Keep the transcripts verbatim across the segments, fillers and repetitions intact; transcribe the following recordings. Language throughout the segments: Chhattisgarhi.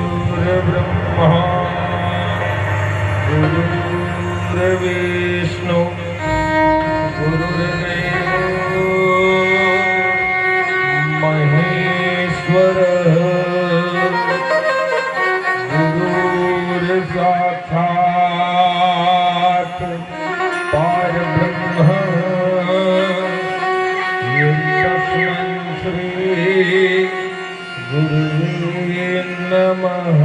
गुरुर्ब्रह्मा गुरुर्विष्णु गुरुर्देवो महेश्वरः। गुरुर्साक्षात् परब्रह्म तस्मै श्री गुरुवे नमः।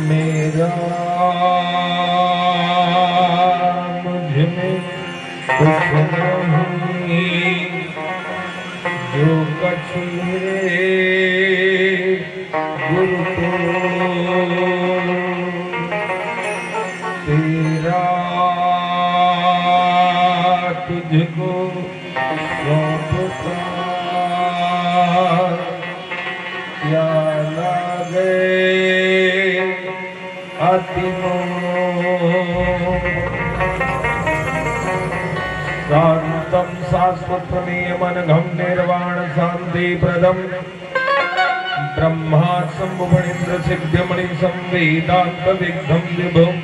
मेरा मुझ में कुछ नहीं, जो कछु है गुरु को तेरा तुझको सौंपता क्या लागे अति मोह। शांतं शाश्वतप्रमेयमनघं निर्वाणशांतिप्रदं ब्रह्माख्यं भुवनेन्द्रसिद्धमनिशं वेदान्तविद्धं विभुं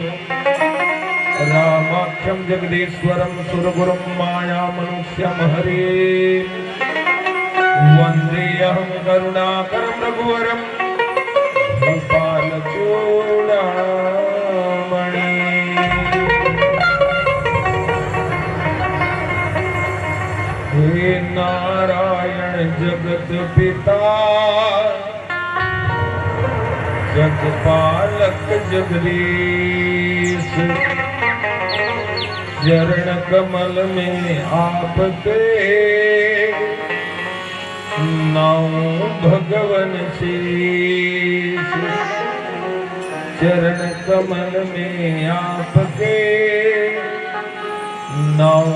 रामाख्यं जगदीश्वरं सुरगुरुं मायामनुष्यं हरिं वन्देऽहं करुणाकरं रघुवरं गोपालचूडामणि। हे नारायण जगत पिता जगपालक जगदीश, चरण कमल में आपके नौ भगवन शीश। चरण कमल में आपके नौ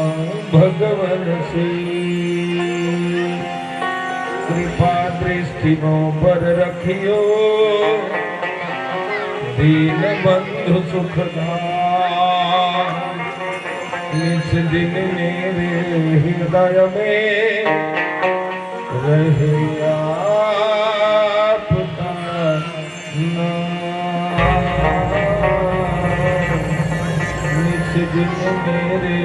भगवन शीश। कृपा दृष्टि मोपर रखियो दीन बंधु सुखदान। नित दिन मेरे हृदय में रहे आपका नाम। नित दिन मेरे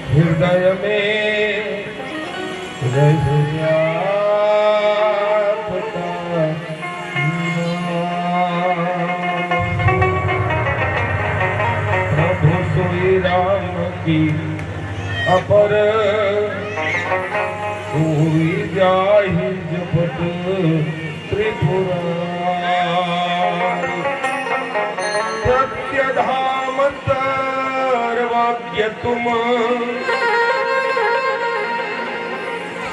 हृदय में रहे आपका नाम। प्रभु सोई राम की अपर, सोई जाहि जपत त्रिपुरारी। सत्य धाम सर्वज्ञ तुम,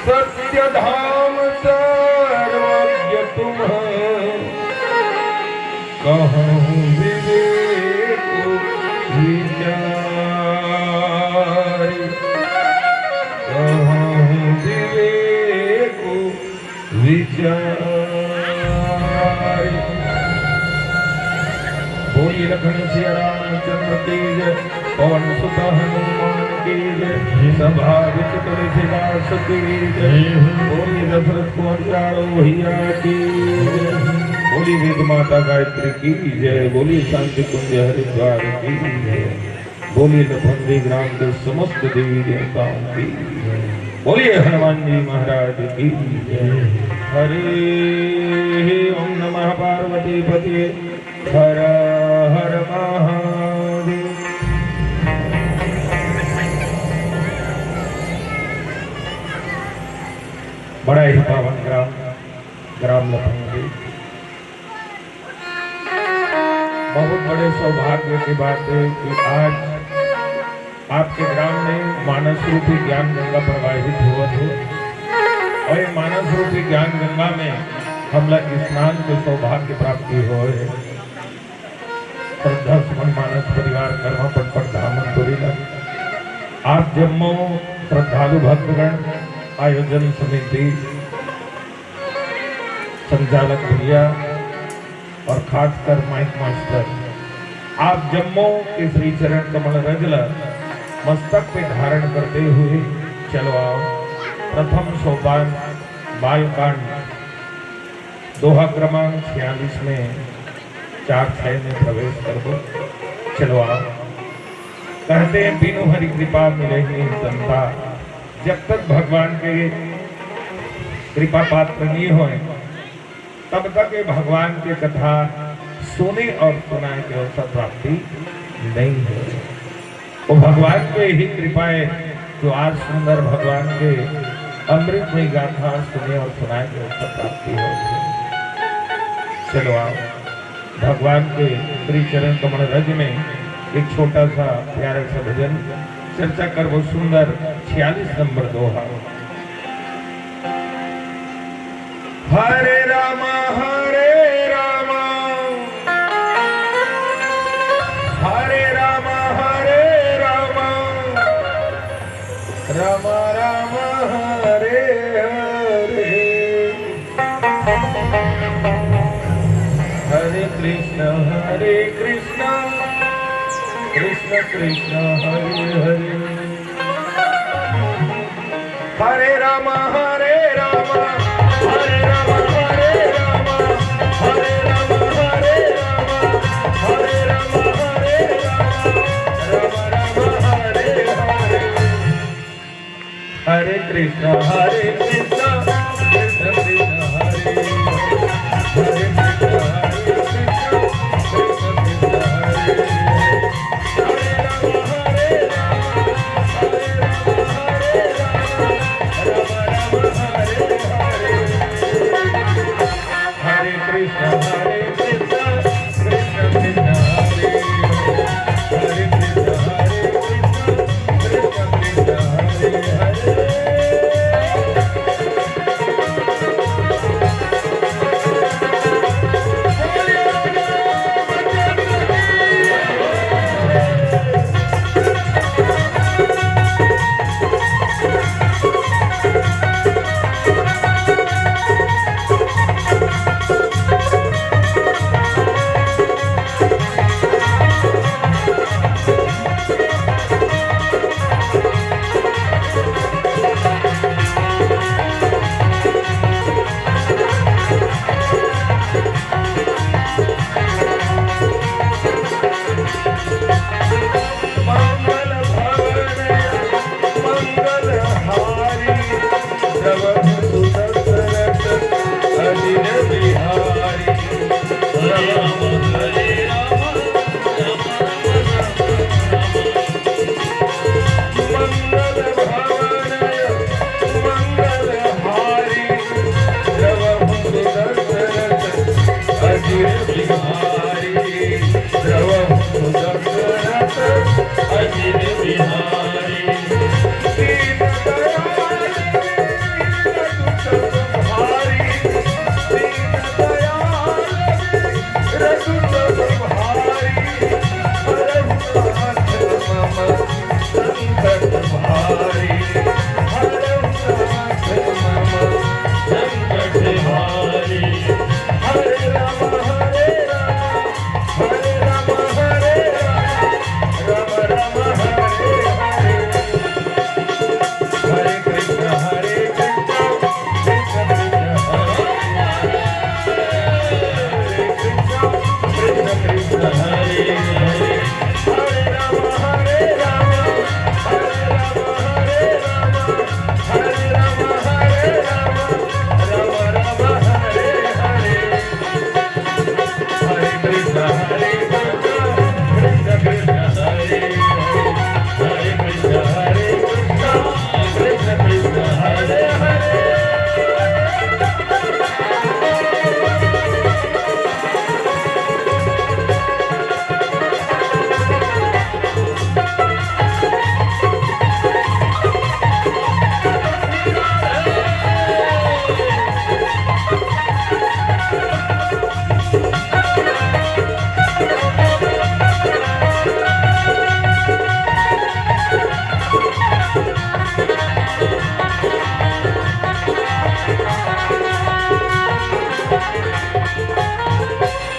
सत्य धाम सर्वज्ञ तुम, कहूँ विवेक विचार, कहूँ विवेक विचार। बोलिए लखन सिया रामचंद्र की जय, पवन सुत हनुमान की जय, सभा विच तुलसीदास की जय। बोलिए दशरथ कुंवर चारों भैया की जय। बोलिए वेद माता गायत्री की जय। बोलिए शांति कुंज हरिद्वार की जय। बोलिए लखनदेव ग्राम के समस्त देवी देवताओं की जय। बोलिए हनुमान जी महाराज की जय। हरे ओम नमः पार्वती पति हर हर महादेव। बड़ा ही पावन ग्राम, ग्राम लखनदेव। बहुत बड़े सौभाग्य की बात है कि आज आपके ग्राम में मानस रूपी ज्ञान गंगा प्रवाहित होवत हे और ये मानस रूपी ज्ञान गंगा में हमला स्नान के सौभाग्य प्राप्ति होय हे। श्रद्धा सुमन मानस परिवार कर्मा पटपट धामन तोरी ला। आप जम्मो श्रद्धालु भक्तगण, आयोजन समिति, संचालक भैया और खासकर माइक मास्टर, आप जम्मो के श्री चरण कमल रज ल मस्तक पे धारण करते हुए चलो आओ। प्रथम सोपान बालकांड दोहा क्रमांक छियालीस में चार छह में प्रवेश करबो। चलो आओ। कहते हैं बिनु हरि कृपा मिले नहीं संता। जब तक भगवान के कृपा पात्र नहीं होए, तब तक ये भगवान के कथा सुने और सुनाए के अवसर प्राप्ति नहीं है। वो भगवान के ही कृपा है जो आज सुंदर भगवान के अमृतमय गाथा सुने और सुनाए के अवसर प्राप्ति हो। चलो आओ, भगवान के श्री चरण कमल रज में एक छोटा सा प्यारा सा भजन चर्चा करबो। सुंदर छियालीस नंबर दोहा। हरे राम हरे राम, हरे राम हरे राम, राम राम हरे हरे। हरे कृष्ण हरे कृष्ण, कृष्ण कृष्ण हरे हरे। हरे राम हरे राम, हरे राम हरे राम, हरे राम हरे राम, हरे राम हरे राम, राम राम हरे हरे। हरे कृष्ण हरे कृष्ण, कृष्ण कृष्ण हरे हरे, हरे कृष्ण हरे कृष्ण, कृष्ण कृष्ण हरे हरे। हरे राम हरे राम, हरे राम हरे राम, राम राम हरे हरे। हरे कृष्ण हरे कृष्ण, कृष्ण कृष्ण हरे हरे, हरे कृष्ण हरे कृष्ण, कृष्ण कृष्ण हरे हरे। मंगल भवन मंगल हारी, द्रवहु सुदशरथ अजिर बिहारी, द्रवहु सुदशरथ अजिर बिहारी। दीन दयाल वीर दुख भारी, दीन दयाल वीर दुख भारी, हरहु नाथ मम संकट भारी, हरहु नाथ मम संकट भारी। हरे राम हरे राम, हरे राम हरे राम, राम राम हरे हरे। हरे कृष्ण हरे कृष्ण, कृष्ण कृष्ण हरे हरे, हरे कृष्ण कृष्ण कृष्ण हरे हरे। हरे राम हरे राम, हरे राम हरे राम, हरे राम हरे राम, राम राम हरे हरे। हरे कृष्ण हरे कृष्ण, कृष्ण कृष्ण हरे हरे, हरे कृष्ण हरे कृष्ण, कृष्ण कृष्ण हरे हरे।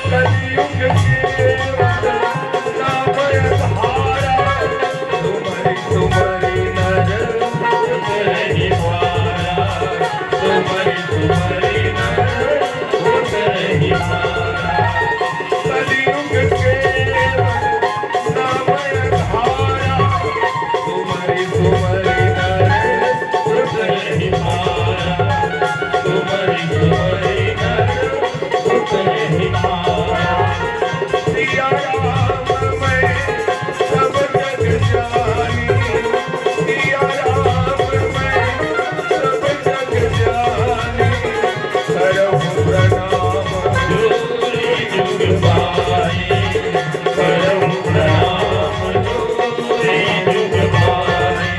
कलयुग केवल नामय धारा, तुम्हरी तुम्हरी नर उतरहि पारा, तुम्हरी तुम्हरी नर उतरहि पारा। कलयुग केवल नामय धारा, तुम्हरी तुम्हरी नर उतरहि पारा, तुम्हरी तुम्हरी नर उतरहि पारा। सिया राम मैं सब जग जानी, सिया राम मैं सब जग जानी, करहु प्रणाम जोरी जुग पाई, करहु प्रणाम जोरी जुग पाई।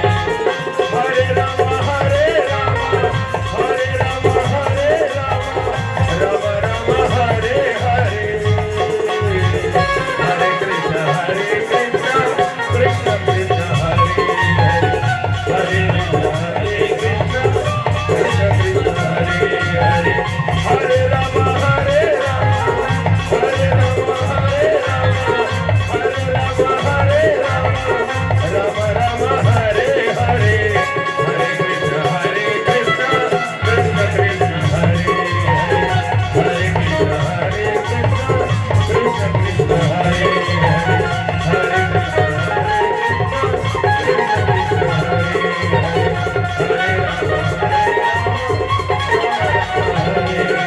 हरे राम हरे राम, हरे राम हरे राम, राम राम हरे हरे। हरे कृष्ण हरे कृष्ण, कृष्ण कृष्ण हरे हरे, हरे राम हरे कृष्ण, कृष्ण कृष्ण हरे हरे। हरे राम हरे राम, हरे राम हरे राम, हरे राम हरे राम, राम राम हरे हरे। हरे कृष्ण हरे कृष्ण, कृष्ण कृष्ण हरे हरे, हरे कृष्ण हरे कृष्ण, कृष्ण कृष्ण हरे हरे, हरे कृष्ण हरे कृष्ण, कृष्ण कृष्ण हरे हरे, हरे राम हरे राम, हरे राम हरे हरे, हरे राम हरे राम, राम राम हरे हरे।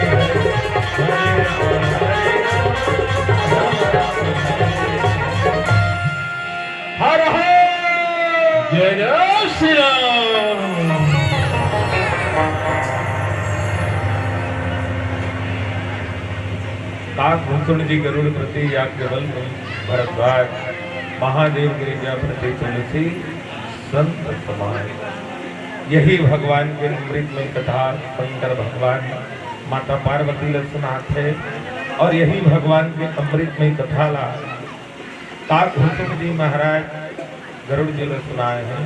हर हर जय जय श्री राम। काकभूषण जी गरुड़ प्रति याज्ञवल्क्य भरद्वाज, महादेव गिरिजा प्रति तुलसी संत समाज। यही भगवान के अमृतमय कथा शंकर भगवान माता पार्वती ल सुनाथे और यही भगवान के अमृतमय कथा ला काकभूषण जी महाराज गरुड़ जी ल सुनाए हैं।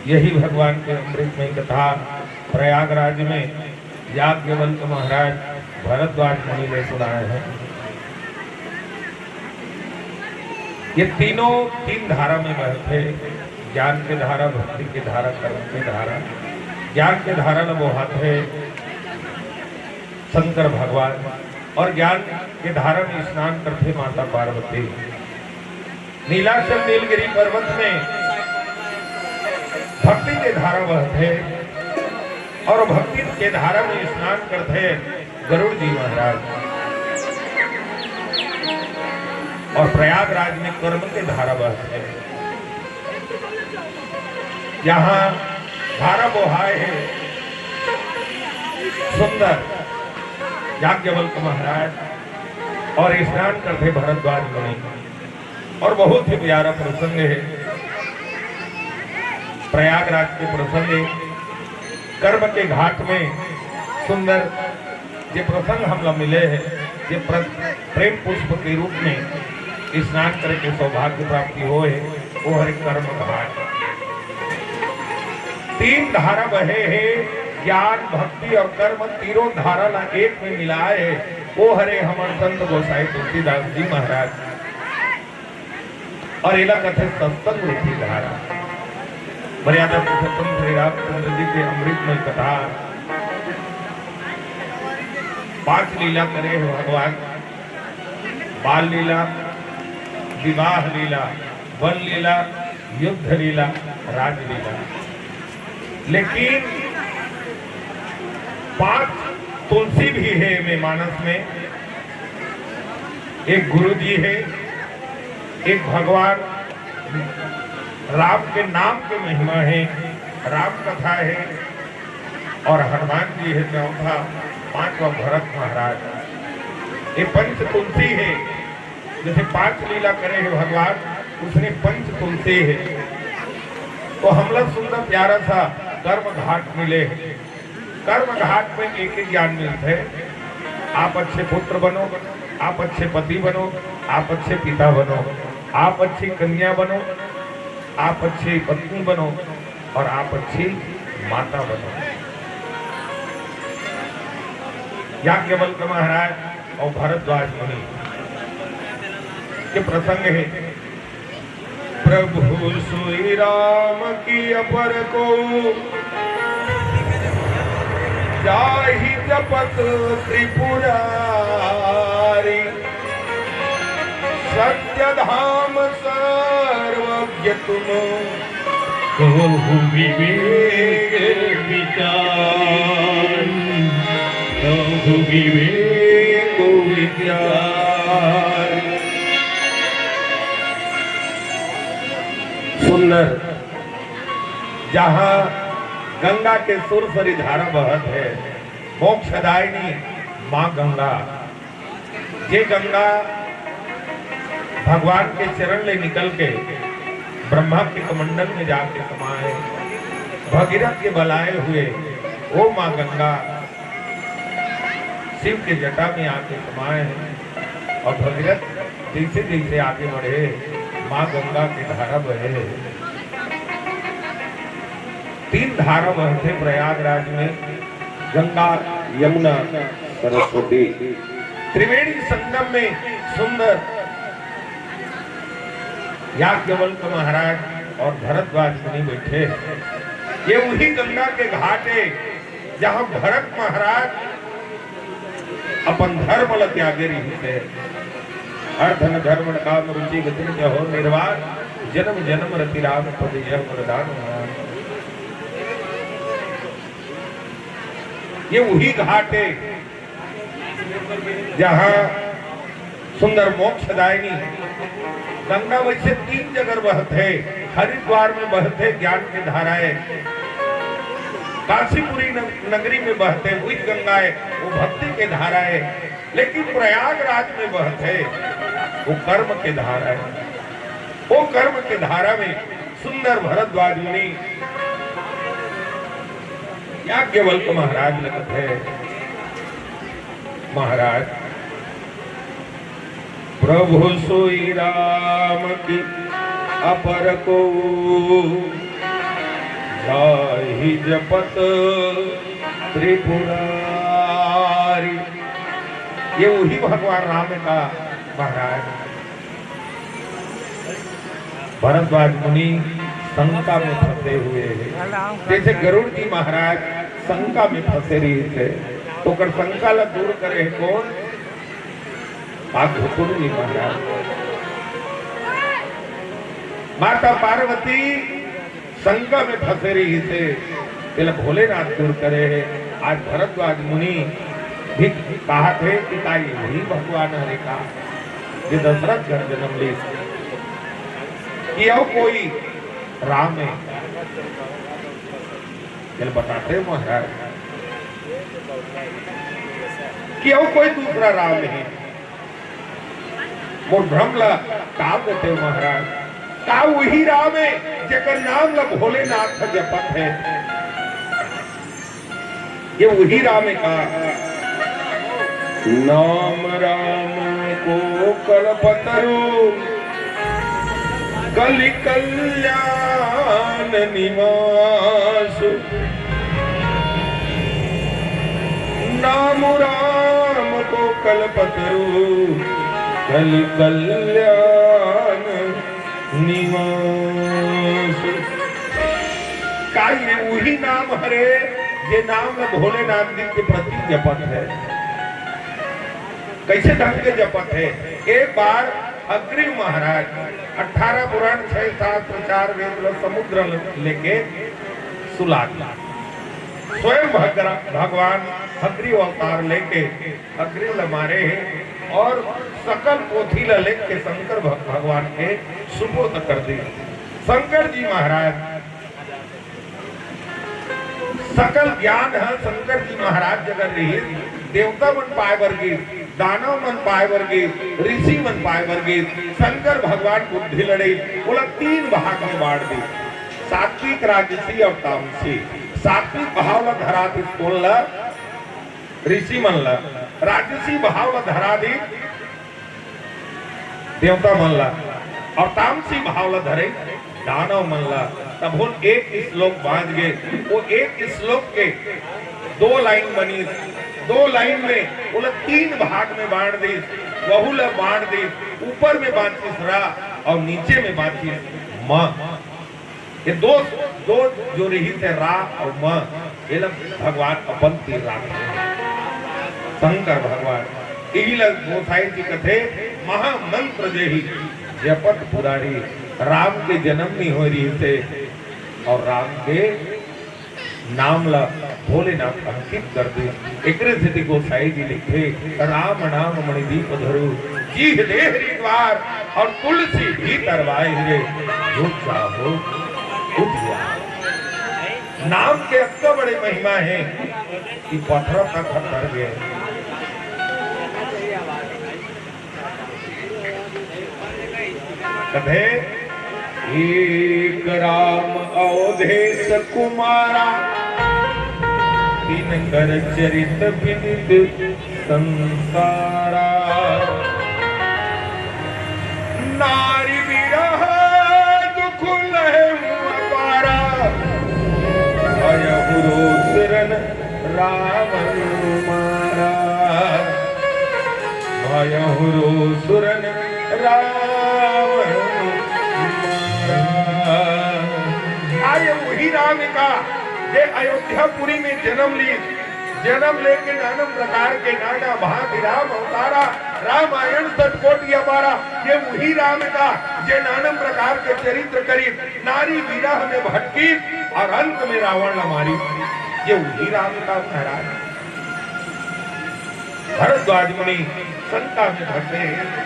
यही भगवान के अमृतमय कथा प्रयागराज में याज्ञवल्क्य महाराज भरद्वाज मुनि ल सुनाए हैं। ये तीनों तीन धारा में बहथे, ज्ञान के धारा, भक्ति के धारा, कर्म के धारा। ज्ञान के धारा ल बोहाथे शंकर भगवान और ज्ञान के धारा में स्नान करथे माता पार्वती। नीलाचल नीलगिरी पर्वत में भक्ति के धारा बहथे और भक्ति के धारा में स्नान करथे गरुड़ जी महाराज। और प्रयागराज में कर्म के धारा बहत हे। यहाँ धारा बोहाय हे, सुंदर याज्ञवल्क्य महाराज और स्नान करथे भरद्वाज मुनि। और बहुत ही प्यारा प्रसंग हे प्रयागराज के प्रसंग हे। कर्म के घाट में सुंदर जे प्रसंग हमला मिले हे, जे प्र-, प्रेम पुष्प के रूप में स्नान करे के सौभाग्य प्राप्ति होय हे, वो हरे कर्म घाट। तीन धारा बहे हे, ज्ञान, भक्ति और कर्म, तीनों धारा ला एक में मिलाए हे, वो हरे हमर संत गोसाई तुलसीदास जी महाराज। और एला कथे सत्संग रूपी धारा। मर्यादा पुरुषोत्तम श्री रामचंद्र जी के अमृतमय कथा, पांच लीला करे हे भगवान, बाल लीला, विवाह लीला, वन लीला, युद्ध लीला, राजलीला। लेकिन पांच तुलसी भी हे में मानस में, एक गुरु जी हे, एक भगवान राम के नाम के महिमा हे, राम कथा हे, और हनुमान जी हे चौथा, पांचवा भरत महाराज। ये पंच तुलसी हे, जैसे पांच लीला करे हे भगवान, उसने पंच तुलसी हे। तो हमला सुंदर प्यारा सा कर्म घाट मिले हे। कर्म घाट में एक ही ज्ञान मिलथे, आप अच्छे पुत्र बनो, आप अच्छे पति बनो, आप अच्छे पिता बनो, आप अच्छी कन्या बनो, आप अच्छी पत्नी बनो और आप अच्छी माता बनो। याज्ञवल्क्य महाराज और भरद्वाज मुनि के प्रसंग हे। प्रभु श्री राम की अपर को जाहि जपत त्रिपुरारी। सत्य धाम सर्वज्ञ तुम कहु विवेक विचार, कहु विवेक विचार। सुंदर, जहाँ गंगा के सुरसरी धारा बहत हे, मोक्षदायिनी माँ गंगा, जे गंगा भगवान के चरण ले निकल के ब्रह्मा के कमंडल में जाके समाए, भगीरथ के बलाए हुए वो माँ गंगा शिव के जटा में आके समाए हे। और भगीरथ जैसे जैसे आगे बढ़े, माँ गंगा के धारा बहे। तीन धारा बहथे प्रयागराज में, गंगा, यमुना, सरस्वती। त्रिवेणी संगम में सुंदर याज्ञवल्क्य महाराज और भरद्वाज मुनि बैठे हे। ये वही गंगा के घाट हे, जहाँ भरत महाराज अपन धर्म ल त्यागे रहिस हे। हर धन धर्म काम रुचि गति न हो निर्वाण, जन्म जन्म रति राम पद यह वरदान। ये वही घाट हे, जहाँ सुंदर मोक्षदायिनी गंगा वैसे तीन जगह बहत हे। हरिद्वार में बहत हे ज्ञान के धाराएं, काशीपुरी नग-, नगरी में बहत हे वही गंगाएं, वो भक्ति के धाराएं, लेकिन प्रयागराज में बहत हे वो कर्म के धाराएं। वो कर्म के धारा में सुंदर भरद्वाज मुनि याज्ञवल्क्य महाराज ल कथे, महाराज, प्रभु सोई राम की अपर को जाहि जपत त्रिपुरारी। ये वही भगवान राम का महाराज। भरद्वाज मुनि शंका में फंसे हुए हैं, जैसे गरुड़ जी महाराज शंका में फंसे रहिस हे, तो ओकर शंका ला दूर करे हे कौन? भगवान जी महाराज। माता पार्वती शंका में फंसे रहिस हे, तेला भोलेनाथ दूर करे हे। आज भरद्वाज मुनि भी कहा थे कि का यही भगवान हरे का? जे दशरथ घर जन्म लीस, कि अउ कोई राम हे, जेला बताते महाराज, कि अउ कोई दूसरा राम हे। मोर भ्रम ला टाल देते महाराज, का उही राम हे, जेकर नाम ला भोलेनाथ जपत हे? ये उही राम हे का? नाम राम को कल्पतरु, कलि कल्याण निवास। नाम राम को कल्पतरु, कलि कल्याण निवास। का ये उही नाम हरे, जे नाम ल भोलेनाथ जी के प्रति जपत हे? कइसे ढंग के जपत हे? एक बार अग्नि महाराज अठारह पुराण, छह शास्त्र, चार वेद ल समुद्र ल लेके सुला दिस। स्वयं भगरा-, भगवान अग्नि अवतार लेके अग्नि ल मारे हे और सकल पोथी ल लेके शंकर भ-, भगवान के सुपुर्द कर दिस। शंकर जी महाराज, सकल ज्ञान ह शंकर जी महाराज जगह रहिस, देवता मन पाए बर गिस, दानव मन पाए बर गिस, ऋषि मन पाए बर गिस। शंकर भगवान बुद्धि लड़े, ओला तीन भाग में बांट दिस, सात्विक, राजसी और तामसी। सात्विक भाव ला धरा दिस कोन ला? ऋषि मन ला। राजसी भाव ला धरा दिस देवता मन ला, और तामसी भाव ला धरे दानव मन ला। तभोन एक श्लोक बांच गे। वो एक श्लोक के दो लाइन बनिस, दो लाइन में ओला तीन भाग में बांट दिस। वहू ला बांट दिस, ऊपर में बांचिस रा और नीचे में बांचिस म। ये दो, दो जो रहिस हे रा अउ म, एला भगवान अपन तीर राखे। शंकर भगवान, इही ल गोसाई जी कथे, महामंत्र जेहि जपत पुरारी। राम के जन्म नइ होय रहिस हे अउ राम के नाम ल भोलेनाथ अंकित कर दे। एकरे सेती गोसाई जी लिखथे, "राम नाम मणि दीप धरु, जीह देह रिद्वार, और तुलसी भीतर वाहि रे, जो चाहो उजियार।" नाम के अतका बड़े महिमा हे कि पथरा तक ह तर गे। कथे, एक राम अवधेश कुमारा, तिनकर चरित विदित संसारा। नारी विरह दुख लहे अपारा, भयहु रोष रन रावण मारा। भयहु रोष रन रावण मारा। आय उही राम का, जे अयोध्यापुरी में जन्म लीस, जन्म लेके नाना प्रकार के नाना भांति राम अवतारा, रामायण सतकोटि अपारा। ये उही राम का, जे नाना प्रकार के चरित्र करिस, नारी विरह में भटकिस और अंत में रावण ला मारिस। ये उही राम का महाराज। भरद्वाज मुनि शंका में फंसे।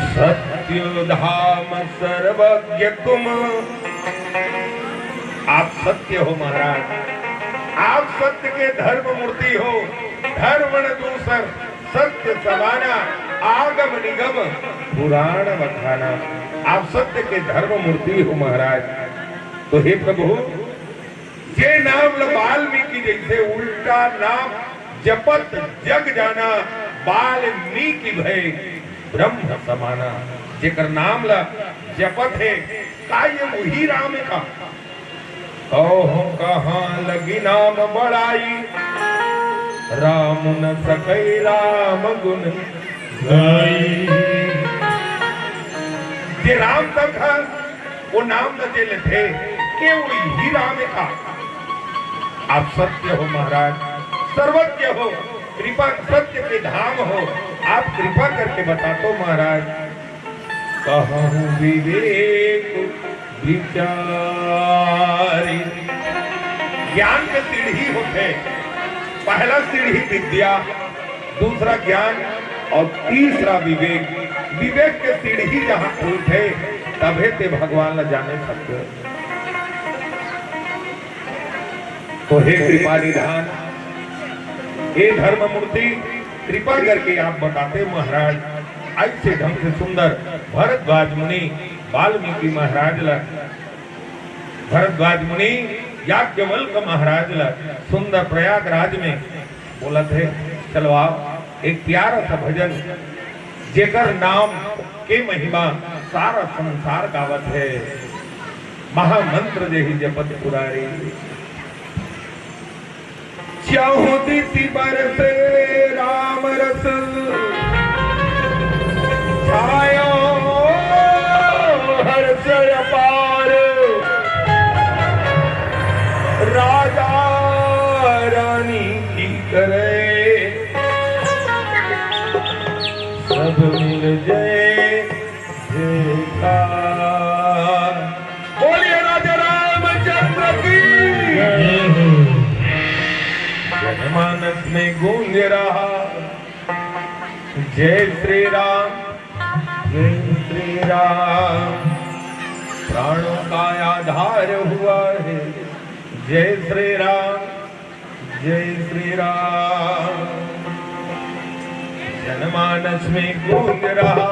सत्य धाम सर्वज्ञ तुम, आप सत्य हो महाराज, आप सत्य के धर्म मूर्ति हो। धर्म न दूसर सत्य समाना, आगम निगम पुराण बखाना। आप सत्य के धर्म मूर्ति हो महाराज। तो हे प्रभु, जे नाम ल वाल्मीकि जइसे उल्टा नाम जपत जग जाना, वाल्मीकि भए ब्रह्म समाना। जेकर नाम ल जपत हे, का ये उही राम हे का? कहो कहाँ लगी नाम बड़ाई, राम न सकै राम गुण गाई। जे राम तक हे, वो नाम न जे लेथे, के उही राम हे का? आप सत्य हो महाराज, सर्वज्ञ हो, कृपा सत्य के धाम हो, आप कृपा करके बता दो महाराज। कहूँ विवेक विचारी। ज्ञान के सीढ़ी होथे, पहला सीढ़ी विद्या, दूसरा ज्ञान, अउ तीसरा विवेक, विवेक के सीढ़ी जहाँ टूटे, तभे ते भगवान ला जाने सकते। तो हे कृपा निधान, हे धर्म मूर्ति, कृपा करके आप बताते महाराज, ऐसे ढंग से सुंदर भरद्वाज मुनि, वाल्मीकि महाराज ला, भरद्वाज मुनि याज्ञवल्क महाराज ला सुंदर प्रयागराज में बोलत हे, चलो आओ, एक प्यारा सा भजन, जेकर नाम के महिमा सारा संसार गावत हे, महामंत्र जेहि जपत पुरारी। चहुदिसि बरसे राम रस छायो, हर्ष अपार राजा रानी की करे, सब मिल जय जयकार। बोलिए राजा रामचंद्र की। जनमानस में गूंज रहा जय श्री राम, जय श्री राम। प्राणों का आधार हुआ है जय श्री राम, जय श्री राम। जनमानस में गूंज रहा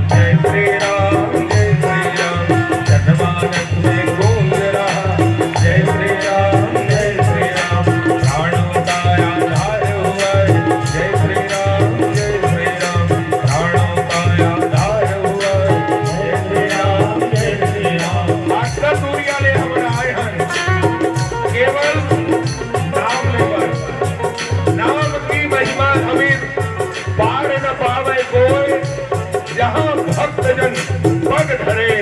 जय श्री राम, जय श्री राम। जनमानस में गूंज रहा जय श्री राम, जय श्री राम। प्राणों का आधार हुआ है जय श्री राम, जय श्री राम। प्राणों का आधार हुआ है जय श्री राम, जय श्री राम। आज का सूर्या ले हमर आए हैं केवल नाम लेवत, नाम की महिमा अमित, पार न पावे कोई। जहाँ भक्तजन पग धरे,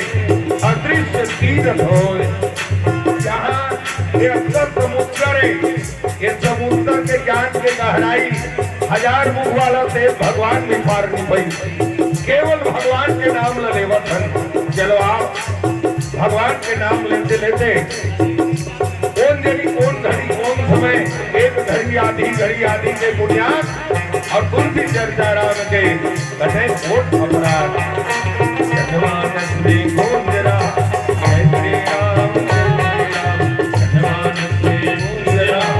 अदृश्य तीरथ होय। जहाँ ये अक्षर समुद्र है, ये समुद्र के ज्ञान के गहराई हजार मुख वाला से भगवान भी पार नहीं पाई। केवल भगवान के नाम ल लेवत हन। चलो आओ, भगवान के नाम लेते लेते कौन जनी, कौन घड़ी, कौन समय, एक घड़ी आधी, घड़ी आधी के बुनियाद और तुलसी चर्चा राम के कठे कोट अपराध। जनमानस में गूंज रहा जय श्री राम, जय श्री राम। जनमानस में गूंज रहा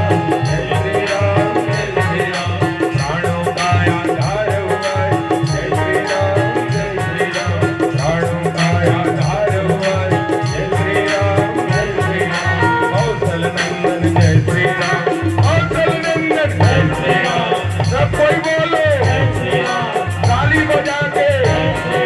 जय श्री राम, जय श्री राम। प्राणों का आधार हुआ है जय श्री राम, जय श्री राम। प्राणों का आधार हुआ है जय श्री राम, जय श्री राम। कौशल नंदन जय श्री राम, कौशल नंदन जय श्री राम। सब कोई बोलो जय श्री राम। ताली बजा के जय श्री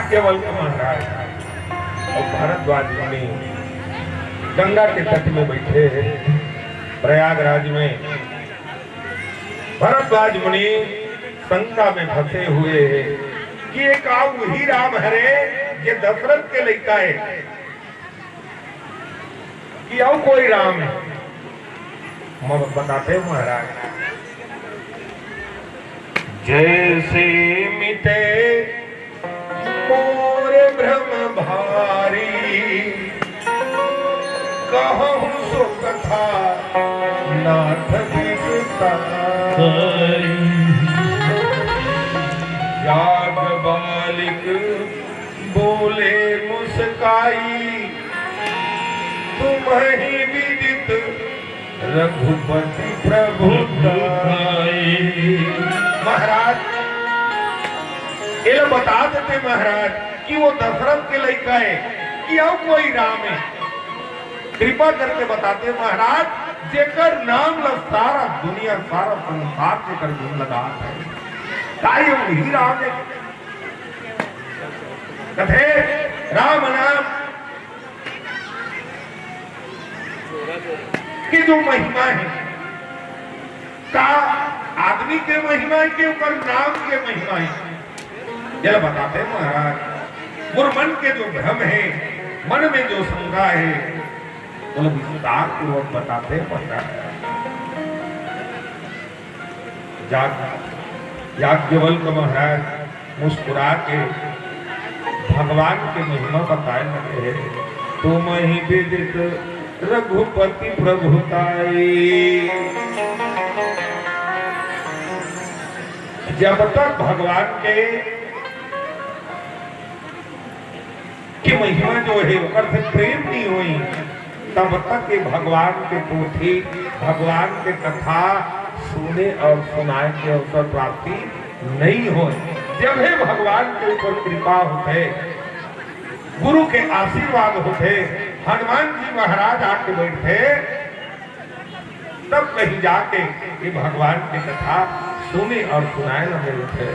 याज्ञवल्क्य महाराज अउ भारद्वाज मुनि गंगा के तट में बइठे हे। प्रयागराज में भारद्वाज मुनि शंका में फंसे हुए हे कि ये का उही राम हरे जे दशरथ के लइका हे? कि अउ कोई राम हे? मैं बताते महाराज, जैसे मिटे मोर भ्रम भारी, कहूँ सो कथा नाथ विस्तारी। जाग बालिक बोले मुस्काई, तुम्हहि विदित रघुपति प्रभु ताई। महाराज, एला बता देते महाराज कि वो दशरथ के लइका हे कि अउ कोई राम हे? कृपा करके बताते महाराज, जेकर नाम ला सारा दुनिया, सारा संसार जेकर गुण लगात हे, का ये उही राम हे? कथे राम नाम के जो महिमा हे, का आदमी के महिमा हे कि ओकर नाम के महिमा हे? जेला बताते महाराज, मोर मन के जो भ्रम हे, मन में जो शंका हे, ओला विस्तार पूर्वक बताते महाराज। जाग याज्ञवल्क महाराज मुस्कुरा के भगवान के महिमा बताए लगे हे। तुम्हहि विदित रघुपति प्रभु ताई। जब तक भगवान के के महिमा जो हे ओकर से प्रेम नहीं होई, तब तक ये भगवान के पोथी, भगवान के कथा सुने और सुनाए के अवसर प्राप्ति नहीं होय। जब हे भगवान के ऊपर कृपा होथे, गुरु के आशीर्वाद होथे, हनुमान जी महाराज आके बैठथे, तब कहीं जाके ये भगवान की कथा सुने और सुनाए लगे थे।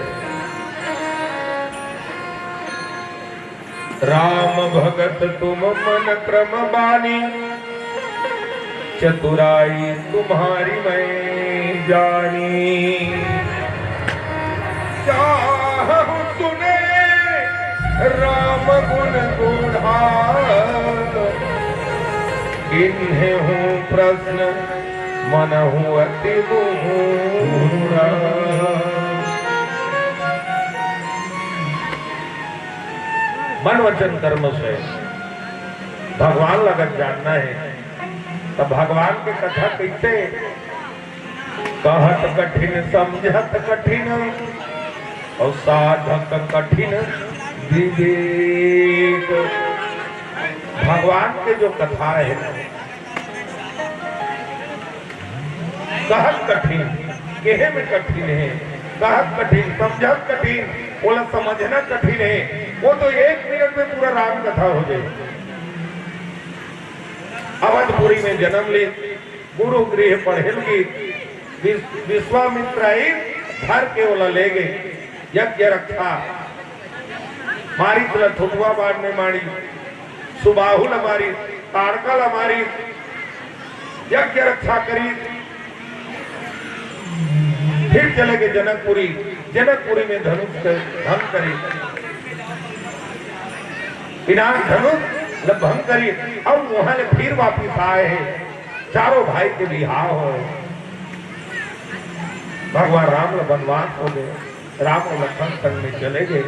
राम भगत तुम मन क्रम बानी, चतुराई तुम्हारी मैं जानी। चाहहु सुने राम गुण गूढ़ा, कीन्हहु प्रश्न मनहु अति गूढ़ा। मन वचन कर्म से भगवान लगत जानना हे, त भगवान के कथा कइसे? कहत कठिन समझत कठिन अउ साधत कठिन विवेक। भगवान के जो कथा हे, कहत कठिन, केहे में कठिन हे, कहत कठिन, समझत कठिन, ओला समझना कठिन हे। वो तो एक मिनट में पूरा राम कथा हो जाए। अवधपुरी में जन्म ले, गुरु गृह पढ़े लगी, विस-, विश्वामित्र आई, धर के ओला ले गए। यज्ञ रक्षा, मारिच ल ठुठवा बाण में मारी, सुबाहु ल मारी, ताड़का ल मारी, यज्ञ रक्षा करी, फिर चले गए जनकपुरी। जनकपुरी में धनुष के भंग करी, पिनाक धनुष ल भंग करी। अब वहां ले फिर वापिस आए हे, चारों भाई के बिहाव हो, भगवान राम ल बनवास हो गए। राम अउ लखन संग में चले गए।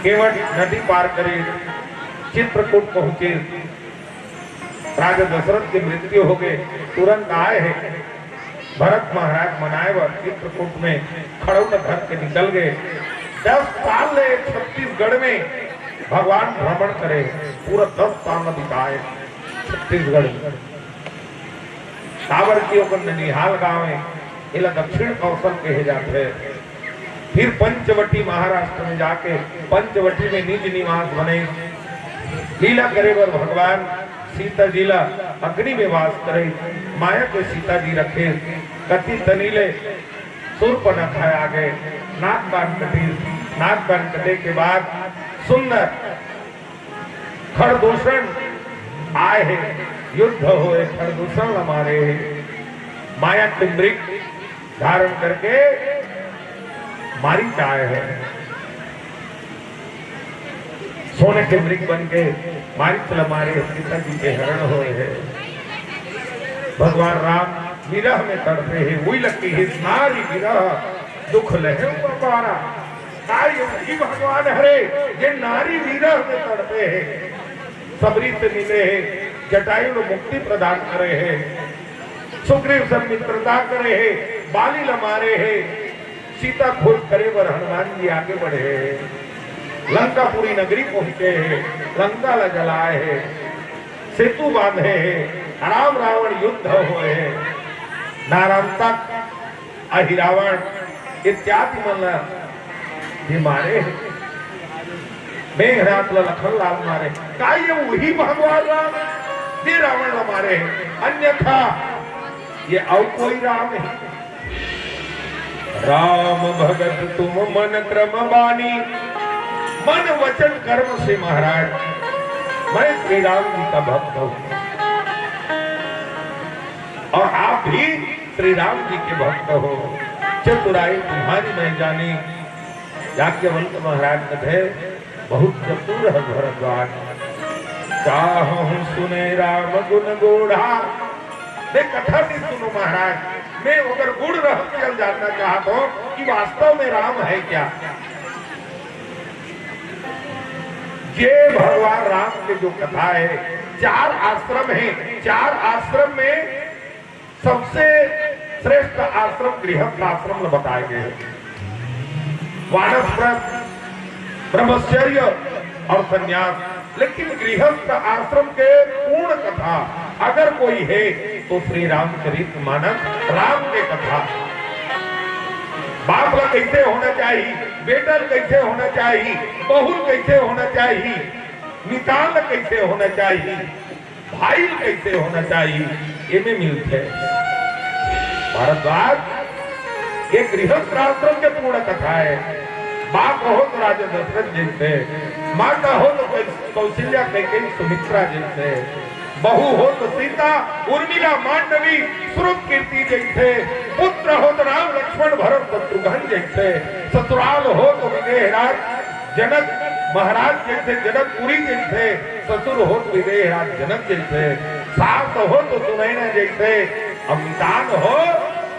केवट नदी पार करे, चित्रकूट पहुंचे। राजा दशरथ के मृत्यु हो गए, तुरंत आए हे भरत महाराज मनाए बर चित्रकूट में खड़उना धर के निकल गए। दस साल ले छत्तीसगढ़ में भगवान भ्रमण करे, पूरा दस साल बिताए छत्तीसगढ़ में। काबर कि ओकर ननिहाल गांव हे, एला दक्षिण कौशल कहे जाथे। फिर पंचवटी महाराष्ट्र में जाके पंचवटी में निज निवास बने। लीला करे बर भगवान सीता जी ला अग्नि में वास करे, माया के सीता जी रखे। कति तनी ले सूर्पनखा आ गए, नाक कान कटीस। नाक कान कटे के बाद सुंदर खरदूषण आए हे, युद्ध होए, खरदूषण ल मारे हे, माया के मृग धारण करके मारीच आए हे, सोने के मृग बन के मारीच ल मारे हे, सीता जी के हरण होए हे। भगवान राम विरह में तड़पे हे, उही ल कहे नारी विरह दुख लहे अपारा। का ये उही भगवान हरे जे नारी विरह में तड़पे हे, सबरी से मिले हे, जटायु ल मुक्ति प्रदान करे हे, सुग्रीव से मित्रता करे हे, बाली ल मारे हे, सीता खोज करे बर हनुमान जी आगे बढ़े हे, लंकापुरी नगरी पहुंचे हे, लंका ल जलाए हे, सेतु बांधे हे, राम रावण युद्ध होए हे, नारांतक अहि रावण इत्यादि मन ल भी मारे हे। मेघनाथ ल लखन लाल मारे। का ये उही भगवान राम जे रावण ल मारे हे? अन्यथा ये अउ कोई राम हे? राम भगत तुम मन क्रम बानी, मन वचन कर्म से महाराज, मैं श्री राम जी का भक्त हूँ और आप भी श्री राम जी के भक्त हो। चतुराई तुम्हारी मैं जानी। याज्ञवल्क्य महाराज कथे, बहुत चतुर है भरद्वाज। चाहहु सुने राम गुण गोढ़ा। मैं कथा नहीं सुनूं महाराज, मैं ओकर गुण रहस्य ल जानना चाहत हूं कि वास्तव में राम है क्या। जे भगवान राम के जो कथा है, चार आश्रम है, चार आश्रम में सबसे श्रेष्ठ आश्रम गृहस्थ आश्रम ल बताए गए हे। वानप्रस्थ, ब्रह्मचर्य और संन्यास, लेकिन गृहस्थ आश्रम के पूर्ण कथा अगर कोई हे तो श्री रामचरित मानस राम के कथा। बाप ल कइसे होना चाही, बेटा ल कइसे होना चाही, बहू ल कइसे होना चाही, मितान ल कइसे होना चाही, भाई ल कइसे होना चाही, एमे मिलथे। भारद्वाज, ये गृहस्थ आश्रम के पूर्ण कथा हे। बाप हो तो राजा दशरथ जइसे, माता हो तो कौ-, कौशल्या, कैकेयी, सुमित्रा जइसे, बहू हो तो सीता, उर्मिला, मांडवी, श्रुत कीर्ति जइसे, पुत्र हो तो राम, लक्ष्मण, भरत, शत्रुघ्न जइसे, ससुराल हो तो विदेह राज, जनक महाराज जइसे, जनकपुरी जइसे, ससुर हो तो विदेह राज जनक जइसे, सास हो तो सुनैना जइसे, अउ मितान हो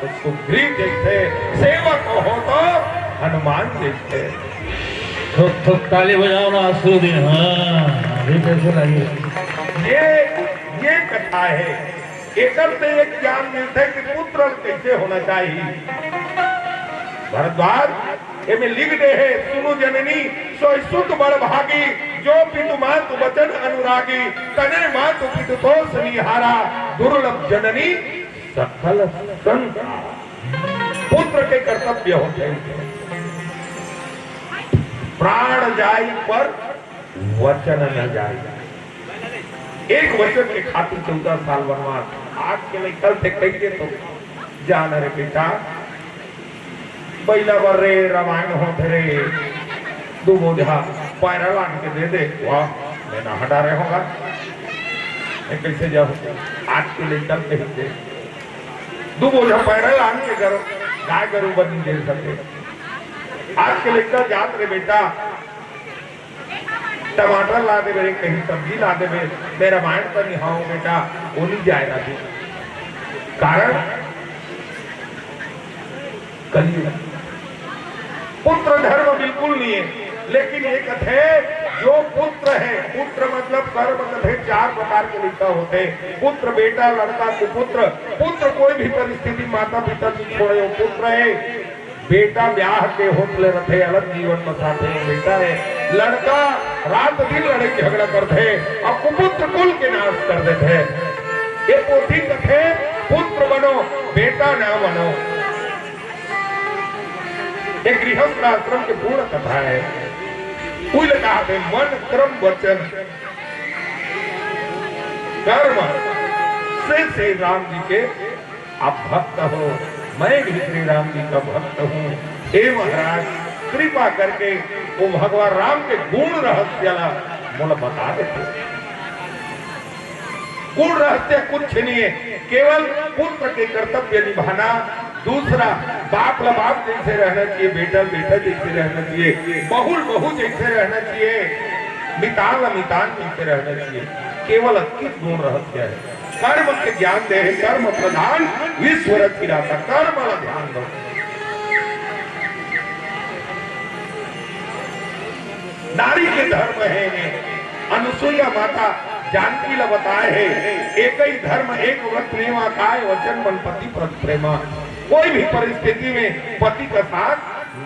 तो सुग्रीव जइसे, सेवक हो तो हनुमान जइसे। थोक थोक ताली बजाओ ना, आसू दिन। हाँ, अभी कैसे लगे? ये, ये कथा हे। एकर से एक ज्ञान मिलथे कि पुत्र कइसे होना चाहिए। भारद्वाज, एमे लिख दे हे, सुनु जननी, सोई सुत बड़ भागी, जो पितु मातु वचन अनुरागी, तने मातु पितु तोष निहारा, दुर्लभ जननी सकल संसार। पुत्र के कर्तव्य होथे, प्राण जाई पर वचन न जाई। एक वचन के खातिर चौदह साल वनवास। आज के लइका से कहिए तो जान रे बेटा, पहिला बार रे रामायण होथे रे, दू बोझा पैरा लान के दे दे, वाह, मैं ना हटा रहे होगा, मैं कैसे जाऊँ? आज के लइका कहिए दू बोझा पैरा लान के गरु, गाय गरु बनी दे सके। आज के लइका जात रे बेटा, टमाटर ला देबे, कहीं सब्जी ला देबे, मैं रामायण तो नहीं हूँ बेटा, वो नहीं जाएगा जी। कारण कलयुग। पुत्र धर्म बिल्कुल नहीं है, लेकिन ये कथे जो पुत्र है, पुत्र मतलब कर्म कथे चार प्रकार के लिखा होते हैं। पुत्र बेटा, लड़का, कुपुत्र। पुत्र कोई भी परिस्थिति, माता पिता नहीं छोड़े, वो पुत्र है। बेटा ब्याह के होत ले रथे, अलग जीवन बसाथे, बेटा हे। लड़का रात दिन लड़ई झगड़ा करथे अउ कुपुत्र कुल के नाश कर देथे। ये पोथी कथे, पुत्र बनो, बेटा ना बनो। ये गृहस्थ आश्रम के पूर्ण कथा हे। कुल कहा थे मन क्रम वचन कर्म से श्री राम जी के आप भक्त हो, मैं भी श्री राम जी का भक्त हूँ। हे महाराज, कृपा करके वो भगवान राम के गुण रहस्य ला मोला बता देते। गुण रहस्य कुछ नहीं है, केवल पुत्र के कर्तव्य निभाना। दूसरा, बाप ला बाप जैसे रहना चाहिए, बेटा ला बेटा जैसे रहना चाहिए, बहू ला बहू जैसे रहना चाहिए, मितान ला मितान जैसे रहना चाहिए। केवल अतकी गुण रहस्य है। कर्म के ज्ञान दे हे, कर्म प्रधान विश्व रचिराता। कर्म ला ध्यान दो। नारी के धर्म हे ने, अनुसुईया माता जानकी ला बताए हे, एकई धर्म एक व्रत नेवा, काय वचन मन पति प्रति प्रेमा। कोई भी परिस्थिति में पति का साथ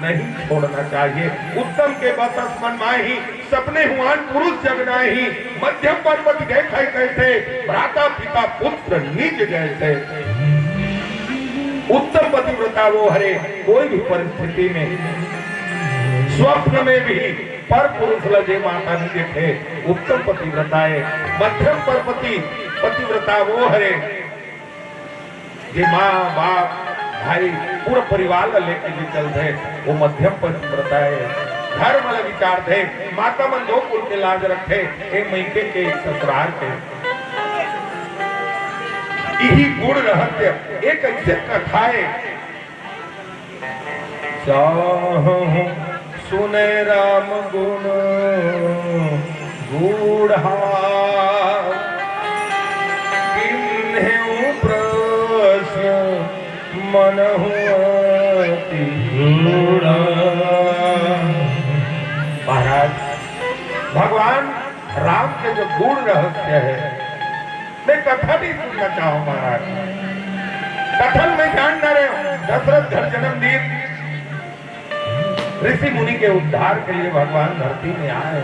नहीं छोड़ना चाहिए। उत्तम के बस अस मन माही, सपने हुआन पुरुष जग नाही। मध्यम परपति देखै कैसे, भ्राता पिता पुत्र निज जैसे। उत्तम पतिव्रता वो हरे, कोई भी परिस्थिति में स्वप्न में भी पर पुरुष ला जे माता नहीं देखे, उत्तम पतिव्रता है। मध्यम परपति पतिव्रता वो हरे, जे माँ, बाप, भाई, पूरा परिवार ला लेके जे चलथे, वो मध्यम पतिव्रता है। धर्म ला विचारथे, माता मन दो कुल के लाज रखथे, ए मइके के, ससुरार के। इही गुण रहस्य, एक ऐसे कथा है, चाहहु सुने राम गुण गूढ़ा, किन्हें प्रश्न मनहु अति गूढ़ा। महाराज, भगवान राम के जो गूढ़ रहस्य है, मैं कथा नहीं सुनना चाहूं महाराज। कथन मैं जान ना रहे हूं। दशरथ घर जन्म दीन, ऋषि मुनि के उद्धार के लिए भगवान धरती में आए,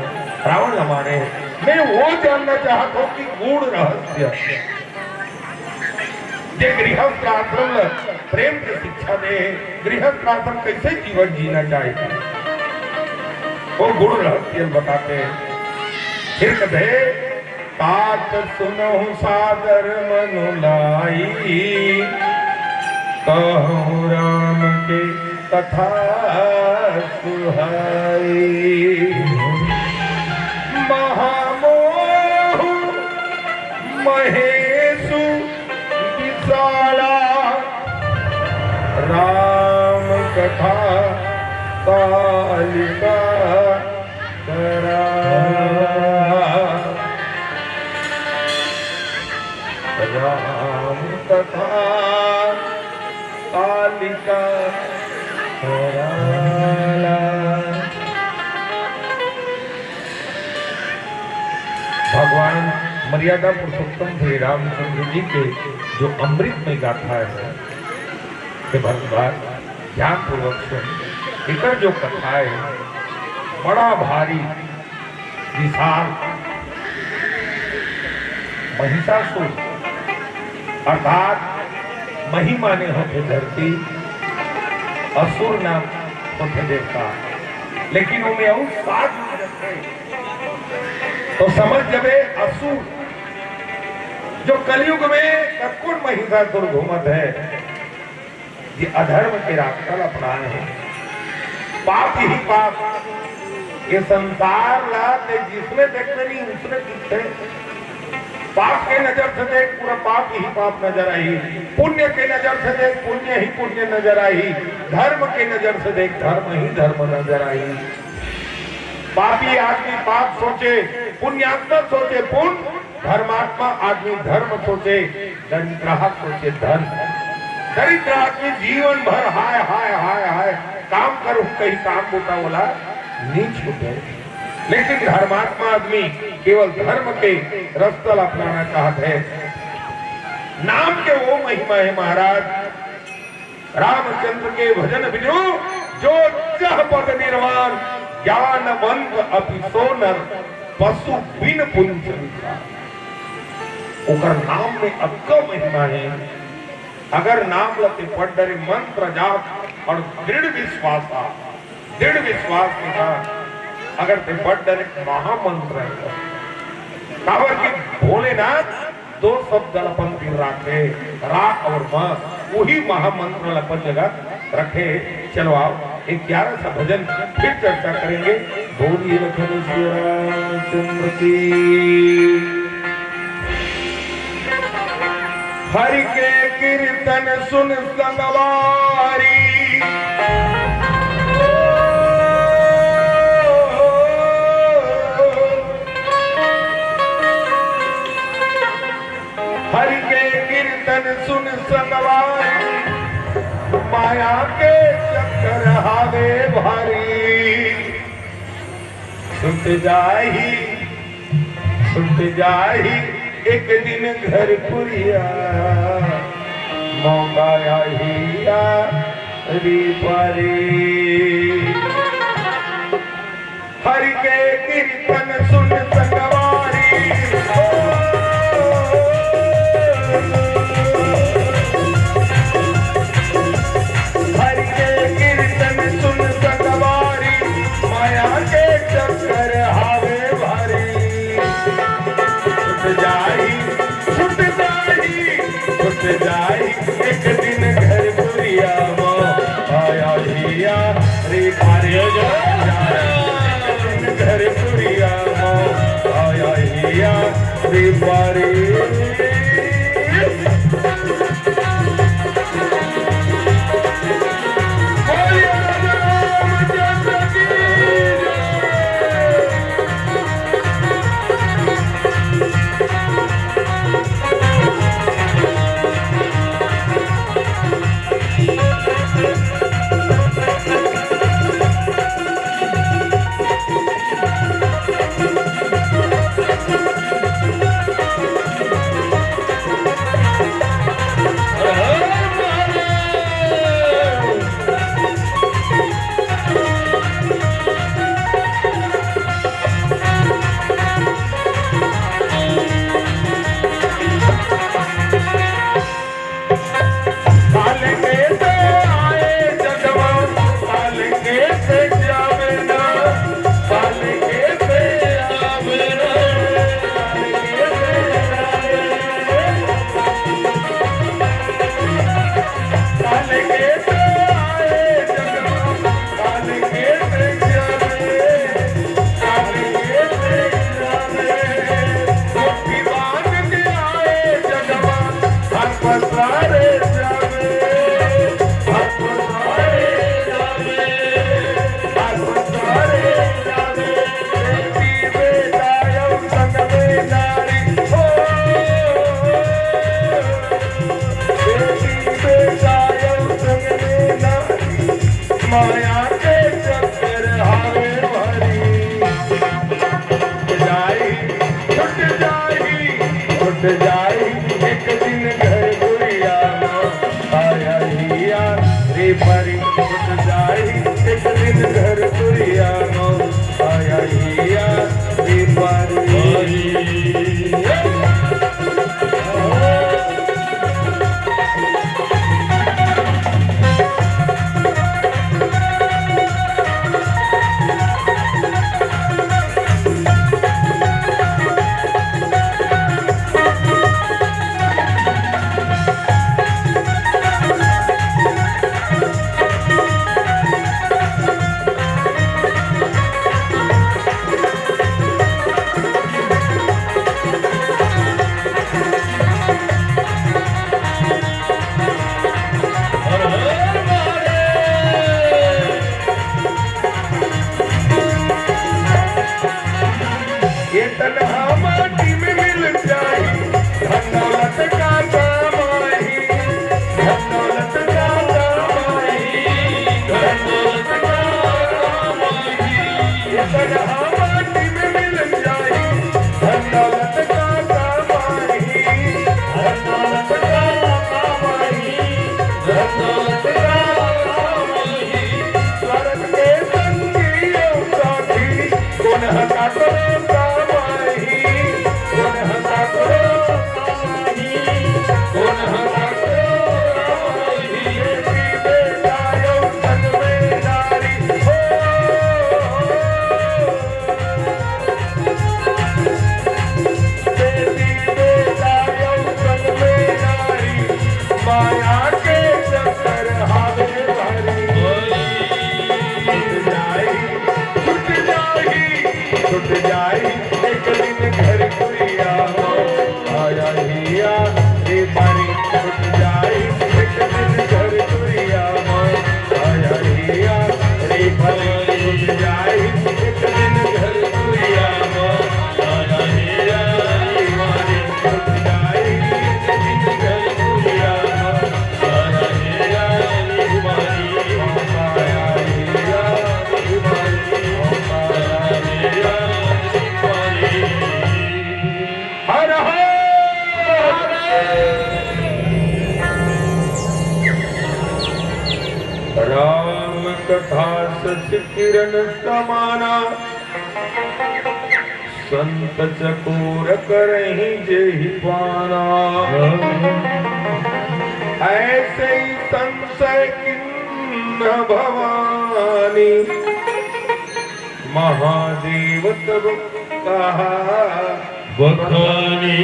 रावण ला मारे। मैं वो जानना चाहता हूं कि गूढ़ रहस्य, जे गृहस्थ आश्रम ला प्रेम के शिक्षा दे, गृहस्थ आश्रम कैसे जीवन जीना चाहिए, वो गूढ़ रहस्य बताते हैं। फिर कथे, तात सुनहु सादर मनु लाई, कहहु राम के कथा सुहाई। महामोह महेशु विशाला, राम कथा कालिका कराला। राम कथा कालिका कराला। भगवान मर्यादा पुरुषोत्तम श्री रामचंद्र जी के जो अमृतमय गाथा है, हे भरद्वाज, ध्यानपूर्वक सुन। एकर जो कथा है, बड़ा भारी विशाल महिषासुर अर्थात मही माने होथे धरती, असुर नाम होथे देवता, लेकिन ओमे अउ सात नाम रथे। तो समझ जबे असुर, जो कलयुग में कतकोन महिषासुर घूमत है, ये अधर्म के रास्ता ला अपनाए हे। पाप ही पाप। ये संसार ला ते जिसने देखने नहीं, उसने दिखते। पाप के नजर से देख, पूरा पाप ही पाप नजर आही। पुण्य के नजर से देख, पुण्य ही पुण्य नजर आही। धर्म के नजर से देख, धर्म ही धर्म नजर आही। पापी आदमी पाप सोचे, पुण्यात्मा सोचे पुण्य, धर्मात्मा आदमी धर्म सोचे, दरिद्राह सोचे धन। दरिद्र आदमी जीवन भर हाय, हाय, हाय, हाय, काम करूं, कहीं काम बूता वाला नहीं छूटे। लेकिन धर्मात्मा आदमी केवल धर्म के रस्ता ला अपनाना चाहत है। नाम के वो महिमा है महाराज। रामचंद्र के भजन बिनु जो जह पद निर्वाण, ज्ञानवंत अपि सो नर पशु बिन पुंस विकार। ओकर नाम में अतका महिमा है। अगर नाम ला ते पढ़ डरे मंत्र जाप और दृढ़ विश्वास आ, दृढ़ विश्वास के साथ अगर ते पढ़ डरे महामंत्र है, काबर कि भोलेनाथ दो शब्द अपन तीर राखे, रा और म, वही महामंत्र ला अपन जगह रखे। चलो आओ, एक प्यारा सा भजन फिर चर्चा करेंगे। बोलिए लखन श्री रामचंद्र की। हरि के कीर्तन सुन संगवारी, हरि के कीर्तन सुन संगवारी, माया के चक्कर हावे भारी। छूट जाही, छूट जाही एक दिन घर कुरिया, मौका आही या रे पारी। हरि के कीर्तन सुन संगवारी। हरि के कीर्तन सुन संगवारी, माया के चक्कर हावे भारी। छूट जाही, छूट जाही, छूट जाही एक दिन घर कुरिया मा आया भैया रे पारी। घर कुरिया मा आया भैया रे पारी। माया के चक्कर हावे भारी। जाई, छूट जाई, छूट जाई एक दिन घर कुरिया मा आया हिया रे पारी। छूट जाई एक दिन घर कुरिया मा आया हिया रे पारी। हर हर महादेव। राम कथा शशि किरण समाना, संत चकोर करहिं जेहि पाना। ऐसे ही संशय किन्ह भवानी, महादेव तब कहा बखानी।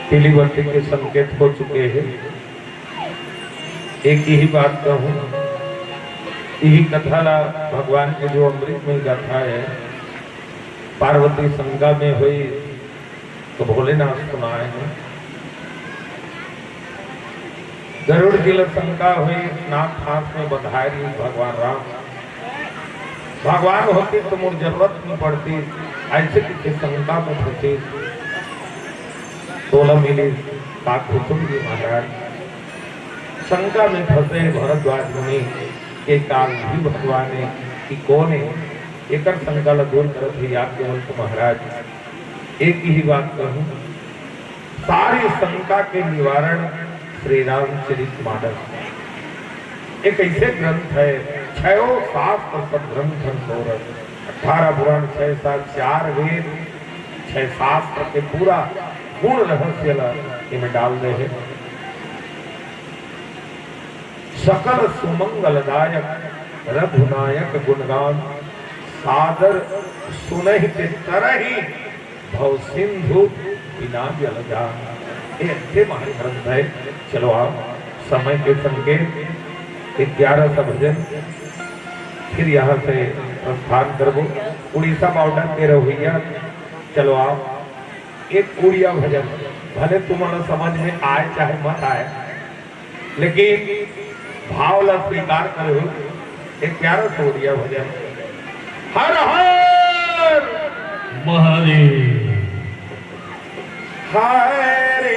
पीली बत्ती के संकेत हो चुके हैं। एक ही बात कहूँ, यही कथा ला भगवान के जो अमृतमय गाथा है, पार्वती शंका में हुई तो भोलेनाथ सुनाए हैं। गरुड़ जी ला शंका हुई, नाक फांस में बंधाए रहिस भगवान राम। भगवान होतिस तो मोर जरूरत नहीं पड़तिस, ऐसे किथे शंका में फंसिस, तोला मिलिस का कुसुम जी महाराज। शंका में फंसे भरद्वाज मुनि के काल भी भगवान है कि कौन है, एकर शंका ला दूर करत है याज्ञवल्क्य महाराज। एक ही बात कहूँ, सारी शंका के निवारण श्री रामचरित मानस एक ऐसे ग्रंथ है, छयो शास्त्र सब ग्रंथन सोरठ, अठारह पुराण, छह सात, चार वेद, छह शास्त्र के पूरा गुण रहस्य ला इमे डाल दे है। सकल सुमंगलदायक रघुनायक गुणगान, सादर सुनहि ते तरहि भव सिंधु बिना जल जान। ये अति महान ग्रंथ है। चलो आओ, समय के संकेत, ग्यारह सौ भजन, फिर यहाँ से प्रस्थान करबो। उड़ीसा बॉर्डर के रहुइया, चलो आओ, एक उड़िया भजन, भले तुमन समझ में आए चाहे मत आए, लेकिन भाव ला स्वीकार करे हो। एक प्यारा सा उड़िया भजन। हर हर महादेव। हाय रे,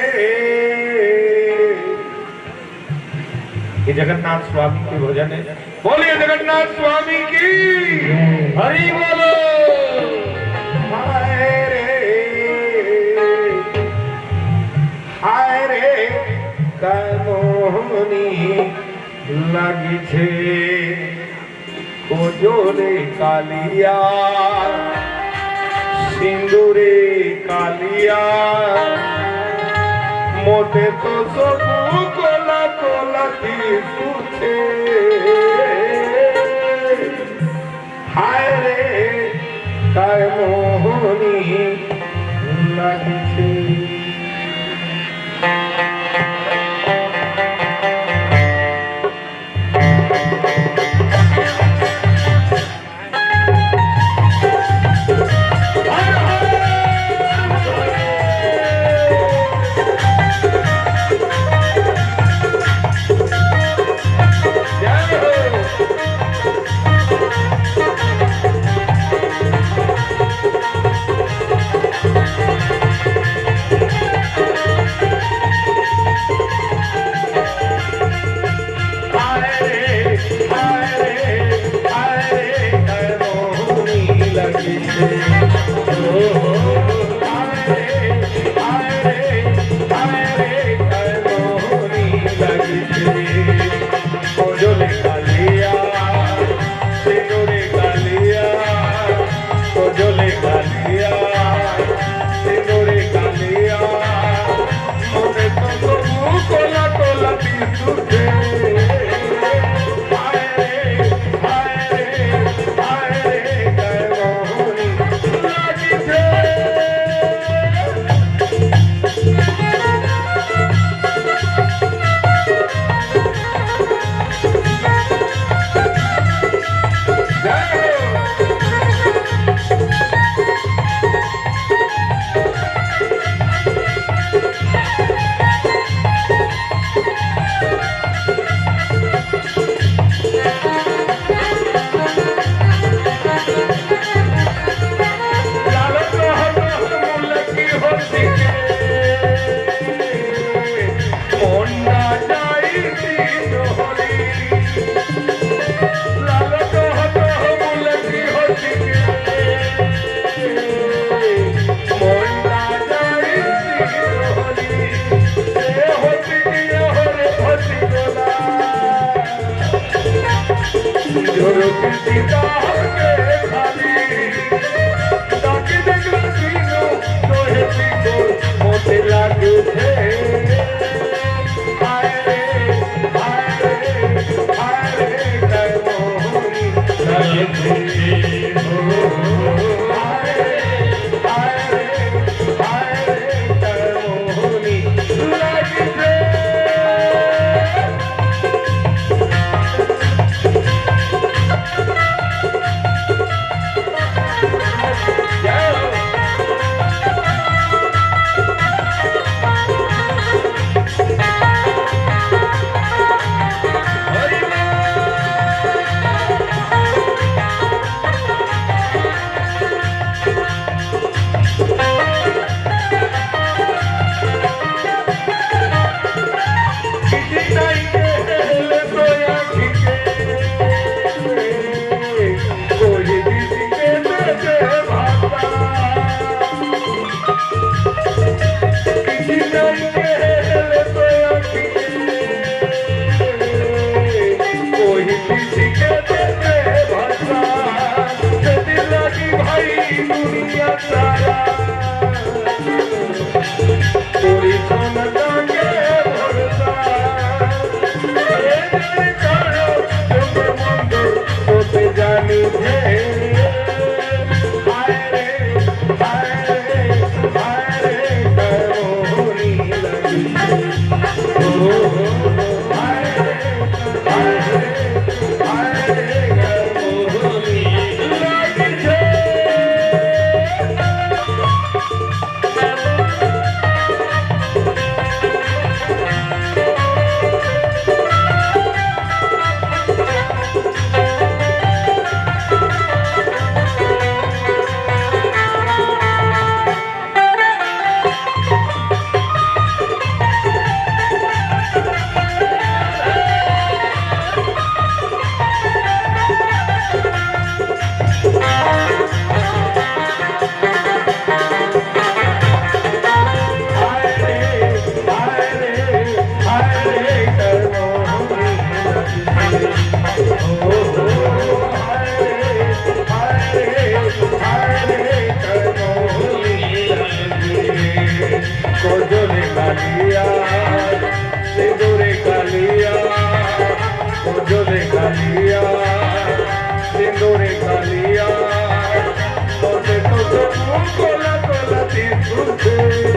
ये जगन्नाथ स्वामी के भजन है। बोलिए जगन्नाथ स्वामी की। हरि बोलो। हाय रे, हाय रे, कमोहनी लगी छे। कोजोले कालिया, सिंदूरे कालिया, मोते तो सबू कोला कोला दिसुछे। हाय रे, काय मोहनी लागिछे। तोला तोला दिसुथे।